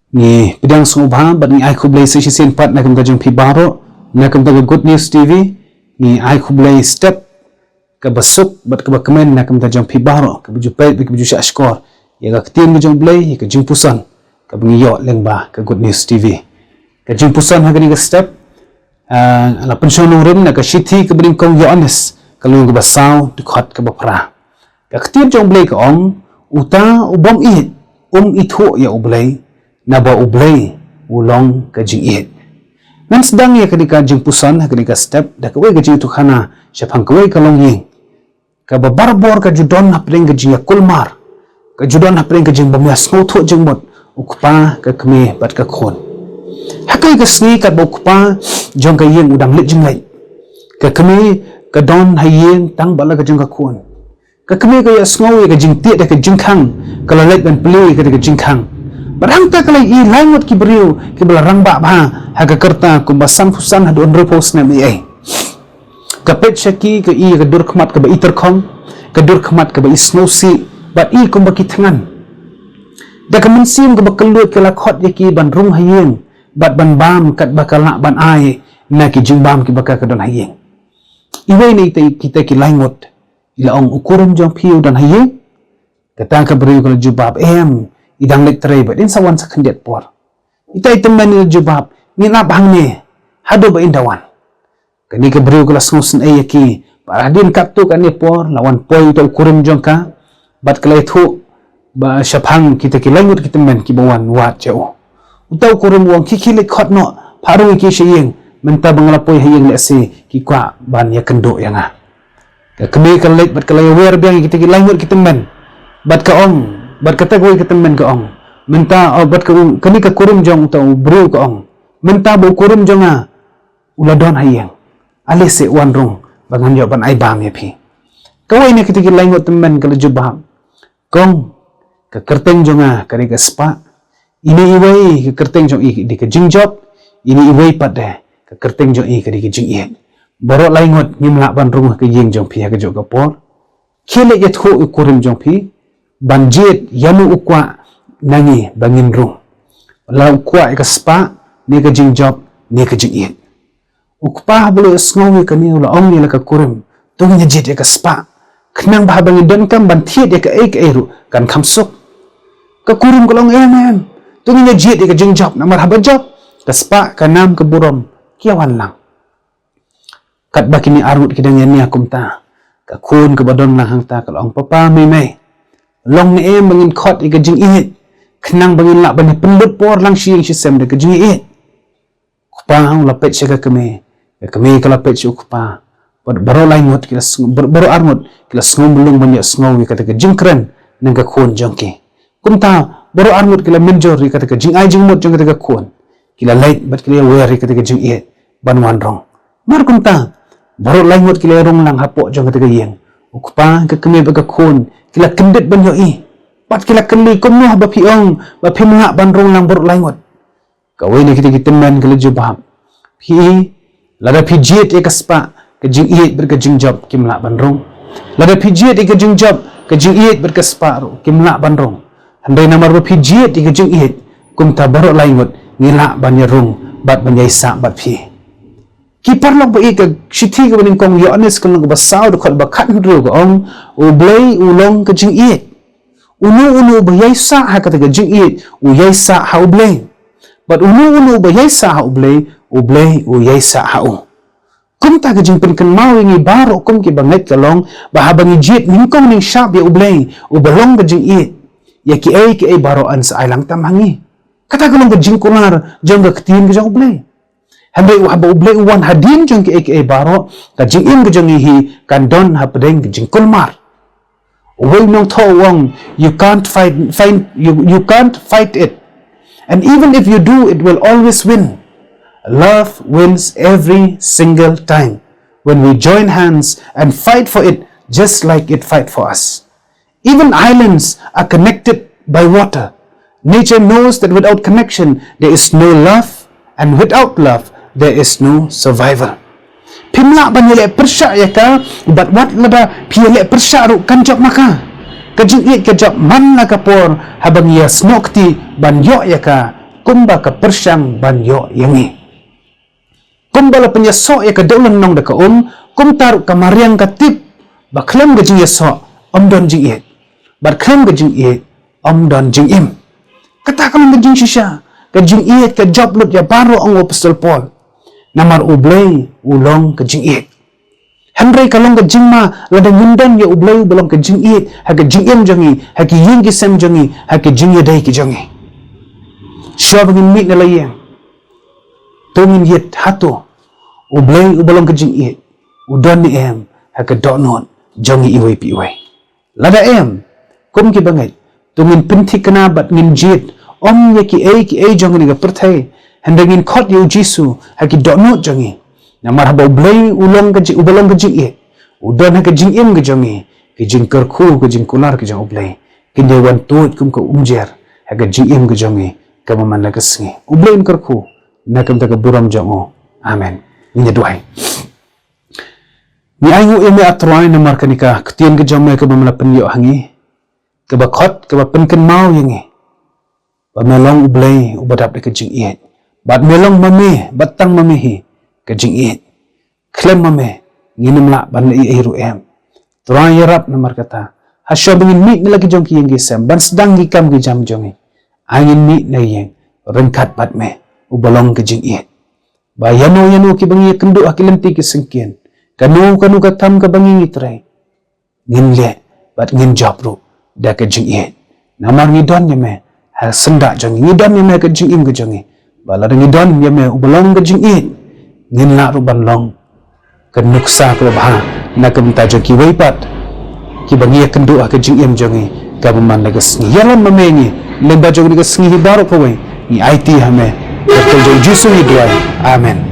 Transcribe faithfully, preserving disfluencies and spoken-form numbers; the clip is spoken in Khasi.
Ngi pdiang sngewbha bad ngi ai khublei sa shisien pat na ka bynta jong phi baroh na ka bynta ka Good News T V. Ngi ai khublei step kaba suk bad kaba kmen na ka bynta jong phi baroh kaba ju peit bad kaba ju shah shkor ïa ka ktien ka jong U Blei, ïa ka jingpuson kaba ngi ïoh lyngba ka Good News T V. Ka jingpuson ha kane ka step, ah, la pynshong nongrim na ka shithi kaba nyngkong Ïoannis, ka lynnong kaba saw, dkhot kaba phra. Ka ktien jong U Blei ka ong, uta u bym ïeit um ithuh ïa U Blei, naba U Blei u long ka jingïeit. Ngan sdang ïa kane ka jingpuson ha kane ka step da kawei ka jingïathuhkhana shaphang kawei ka longïing kaba barabor ka ju don hapdeng ka jingïakulmar, ka ju don hapdeng ka jingbym ïasngewthuh jingmut, u kpa, ka kmie bad ka khun. Ha kawei ka sngi katba u kpa jong ka ïing u dang leit jingleit, ka kmie ka don ha ïing tang bad la ka jong ka khun. Ka kmie ka ïohsngew ïa ka jingtied da ka jingkhang, ka la leit ban plie ïa ka da ka jingkhang. Bad hangta ka la ïohi lai ngut ki briew kiba la rangbah bha ha ka rta kumba sanphew san haduh hynriewphew snem ei ei. Ka peit sha ki, ka ïohi ïa ka dur khmat kaba i tyrkhong, ka dur khmat kaba i sngewsih, bad i kumba ki thngan. Da ka mynsiem kaba kylluid ka la khot ïa ki ban rung ha ïing bad ban bam katba ka lah ban ai na ki jingbam kiba ka ka don ha ïing. Iwei na ita kita ki lai ngut i la ong, u kurim jong phi u don ha ïing? Kata ka briew ka la jubab, em, i dang leit trei bad in sa wan sa khyndiat por. Ita i tymmen i la jubab, ngin ap hangne haduh ba in da wan. Kane ka briew ka la sngewsynei ïa ki bad hadien katto katne por la wan poi uta u kurim jong ka bad ka la ïathuh ba shaphang kita ki lai ngut ki tymmen kiba wan wad sha u. Uta u kurim u ong, khie khie leit khot noh, phah rung ïa ki sha ïing, mynta ba nga la poi ha ïing lehse ki kwah ban ïakynduh ïa nga. Ka kmie ka leit bad ka la ïawer biang ïa kita ki lai ngut ki tymmen. Bad ka ong, bad kata kawei ka tymmen ka ong, mynta, oh, bad ka, kane ka kurim jong uta u briew ka ong, mynta ba u kurim jong nga u la don ha ïing, ale seh wan rung ba ngan ïoh ban ai bam ïa phi. Kawei na kita ki lai ngut tymmen ka la jubab, kong, ka kyrteng jong nga ka dei ka spah. Ine iwei ka kyrteng jong i ka dei ka jingjop, ine iwei pat de ka kyrteng jong i ka dei ka jingïeit. Baroh lai ngut ngim lah ban rung ha ka ïing jong phi ha kajuh ka por. Khie leit ïathuh ïa u kurim jong phi ban jied ïa uno u kwah na ngi ba ngin rung. La u kwah ïa ka spah, ne ka jingjop, ne ka jingïeit. U kpa haba u la ïohsngew ïa kane u la ong ïa la ka kurim, to ngin ïa jied ïa ka spah, khnang ba haba ngin donkam ban thied ïa kaei kaei ruh kan kham suk. Ka kurim ka la ong, em em, to ngin ïa jied ïa ka jingjop, namar haba jop, ka spah, ka nam, ka burom ki ïa wan lang. Katba kine arngut ki dang ïania kumta, ka khun kaba don lang hangta ka la ong, papa, mei mei, long ne em ba ngin khot ïa ka jingïeit, khnang ba ngin lah ban ïa pynlut por lang sha ïing sha sem da ka jingïeit. U kpa u la peit sha ka kmie, ka kmie ka la peit sha u kpa. Bad baroh lai ngut ki la sngew, bar-, baroh arngut ki la sngew mlung ban ïohsngew ïa kata ka jingkren na ka khun jong ki. Kumta baroh arngut ki la mynjur ïa kata ka jingai jingmut jong kata ka khun. Ki la leit bad ki la ïawer ïa kata ka jingïeit ban wan rung. Mar kumta baroh lai ngut ki la rung lang hapoh jong kata ka ïing. U kpa, ka kmie bad ka khun ki la kyndit ban ïohi. Bad ki la kylli, kumno haba phi ong ba phim lah ban rung lang baroh lai ngut? Kawei na kita ki tymmen ka la jubab, phi i, lada phi jied ïa ka spah, ka jingïeit bad ka jingjop kim lah ban rung. Lada phi jied ïa ka jingjop, ka jingïeit bad ka spah ruh kim lah ban rung. Hynrei namar ba phi jied ïa ka jingïeit, kumta baroh lai ngut ngi lah ban ïa rung bad ban ïaisah bad phi. Ki paralok ba ïeit, ka shithi kaba nyngkong Ïoannis ka lynnong kaba saw dkhot ba khathynriew ka ong, U Blei u long ka jingïeit. Uno uno uba ïaisah ha kata ka jingïeit u ïaisah ha U Blei. Bad uno uno uba ïaisah ha U Blei, U Blei u ïaisah ha u. Kumta ka jingpynkynmaw ïa ngi baroh kum ki bangeit ka long ba haba ngi jied nyngkong nyngshap ïa U Blei uba long ka jingïeit, ïa kiei kiei baroh yn sa ai lang tam ha ngi. Kata ka long ka jingkular jong ka ktien ka jong U Blei. Hynrei haba U Blei u wan hadien jong kiei kiei baroh, ka jingim ka jong ngi hi kan don hapdeng ka jingkulmar. Uwei u nongthoh u ong, you can't fight, find, you, you can't fight it. And even if you do, it will always win. Love wins every single time when we join hands and fight for it just like it fight for us. Even islands are connected by water. Nature knows that without connection, there is no love, and without love, there is no survival. Phim lah ban ïaleh pyrshah ïa ka, bad wat lada phi ïaleh pyrshah ruh kan jop ma ka. Ka jingïeit ka jop man la ka por haba ngi ïasnoh kti ban ïoh ïa ka kumba ka pyrshang ban ïoh ïa ngi. Kumba la pynïasoh ïa ka dewlynnong da ka um, kumta ruh ka mariang ka tip ba khlem ka jingïasoh ym don jingïeit, bad khlem ka jingïeit ym don jingim. Kata ka long ka jingshisha, ka jingïeit ka jop lut ïa baroh, ong u Apostol Paul. Namar U Blei u long ka jingïeit. Hynrei ka long ka jingma lada ngim don ïa U Blei uba long ka jingïeit ha ka jingim jong ngi, ha ki ïing ki sem jong ngi, ha ka jingïadei ka jong ngi. Shuwa ba ngin mih na la ïing, to ngin ïit hato U Blei uba long ka jingïeit u don ne em ha ka dohnud jong ngi iwei pa iwei. Lada em, kum ki bangeit, to ngin pynthikna bad ngin jied, ym ïa kiei kiei jong kane ka pyrthei, hynrei ngin khot ïa U Jisu ha ki dohnud jong ngi. Namar haba U Blei u long ka ji-, uba long ka jingïeit u don ha ka jingim ka jong ngi, ka jingkyrkhu, ka jingkular ka jong U Blei kin ïa wan tuid kum ka umjer ha ka jingim ka jong ngi kaba man la ka sngi. U Blei un kyrkhu na ka bynta ka burom jong u. Amen. Ngin ïa duwai. Ngi ainguh ïa me, A Trai, namar kane ka ktien ka jong me kaba me la pynïoh ha ngi, kaba khot, kaba pynkynmaw ïa ngi ba me long U Blei uba dap da ka jingïeit, bad me long ma me, bad tang ma me hi ka jingïeit. Khlem ma me ngin ym lah ban leh ei ei ruh em. Trai, ïarap namar kata, ha shuwa ba ngin mih na la ki jong ki ïing ki sem ban sdang ki kam ki jam jong ngi, ai ngin mih na ïing ryngkat bad me uba long ka jingïeit, ba ïano ïano kiba ngi ïakynduh ha ki lynti ki syngkien, kano kano ka kam kaba ngi ngi trei, ngin leh bad ngin jop ruh da ka jingïeit. Namar ngi don ïa me ha syndah jong ngi, ngi don ïa me ha ka jingim ka jong ngi. Ba lada ngi don ïa me uba long ka jingïeit, ngin lah ruh ban long ka nuksa kaba bha na ka bynta jong kiwei pat kiba ngi ïakynduh ha ka jingim jong ngi kaba man la ka sngi. Ïalam ma me ngi lyngba jong kane ka sngi hi baroh kawei. Ngi aiti ha me, ha ka kyrteng jong U Jisu ngi duwai. Amen.